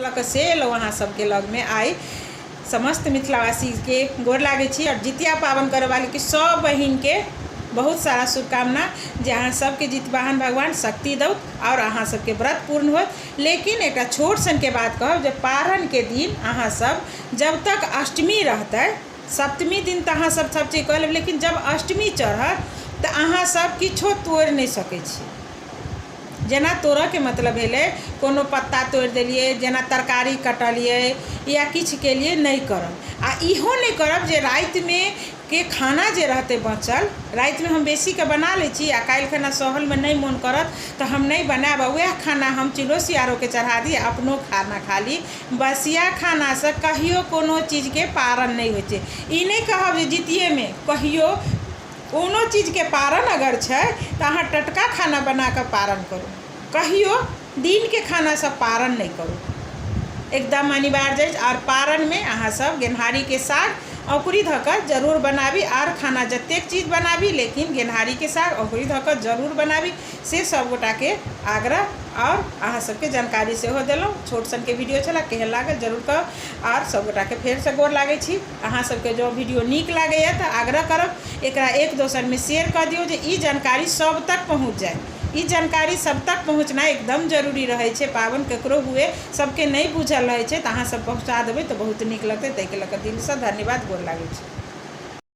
लऽ कऽ से एलहुँ अहाँ सबके लगमे आइ। समस्त मिथिलावासीके गोर लागै छी आओर जितिया पाबनि करैवालीके सब बहिनके बहुत सारा शुभकामना जे अहाँ सबके जितवाहन भगवान शक्ति दौथ आओर अहाँ सबके व्रत पूर्ण होत। लेकिन एकटा छोट सनके बात कहब जे पारनके दिन अहाँ सब जब तक अष्टमी रहतै, सप्तमी दिन तऽ अहाँ सब सब चीज कऽ लेब, लेकिन जब अष्टमी चढ़त तऽ अहाँ सब किछो तोड़ि नहि सकै छी। जेना तोड़ऽके मतलब भेलै कोनो पत्ता तोड़ि देलियै, जेना तरकारी कटलियै या किछु केलियै, नहि करब। आओर इहो नहि करब जे रातिमे के खाना जे रहतै बचल, रातिमे हम बेसीके बना लै छी आओर काल्हि खना सहलमे नहि मोन करत तऽ हम नहि बनायब आओर वएह खाना हम चिलो सियारोके चढ़ा दी, अपनो खाना खा ली। बसिया खानासँ कहियो कोनो चीजके पारण नहि होइ छै। ई नहि कहब जे जितियेमे कहियो कोनो चीजके पारण अगर छै तऽ अहाँ टटका खाना बना कऽ पारण करू, कहियो दिनके खानासँ पारण नहि करू, एकदम अनिवार्य अछि। आओर पारणमे अहाँसभ गेनहारीके साग औंकुरी धऽ कऽ जरूर बनाबी। आओर खाना जतेक चीज बनाबी, लेकिन गेनहारीके साग औंकुरी धऽ कऽ जरूर बनाबी, से सभगोटाके आग्रह। आओर अहाँ सबके जानकारी सेहो देलहुँ। छोट सनके वीडियो छलै, केहन लागल जरूर कहब। आओर सभगोटाके फेरसँ गोर लागै छी। अहाँ सबके जँ वीडियो नीक लागैए तऽ आग्रह करब एकरा एक दोसरमे शेयर कऽ दियौ जे ई जानकारी सब तक पहुँच जाय। ई जानकारी सब तक पहुँचनाइ एकदम जरूरी रहै छै। पाबनि ककरो हुए सबके नहि बूझल रहै छै, तऽ अहाँ सब पहुँचा देबै तऽ बहुत नीक लगतै। ताहिके लऽ कऽ दिलसँ धन्यवाद, गोर लागै छी।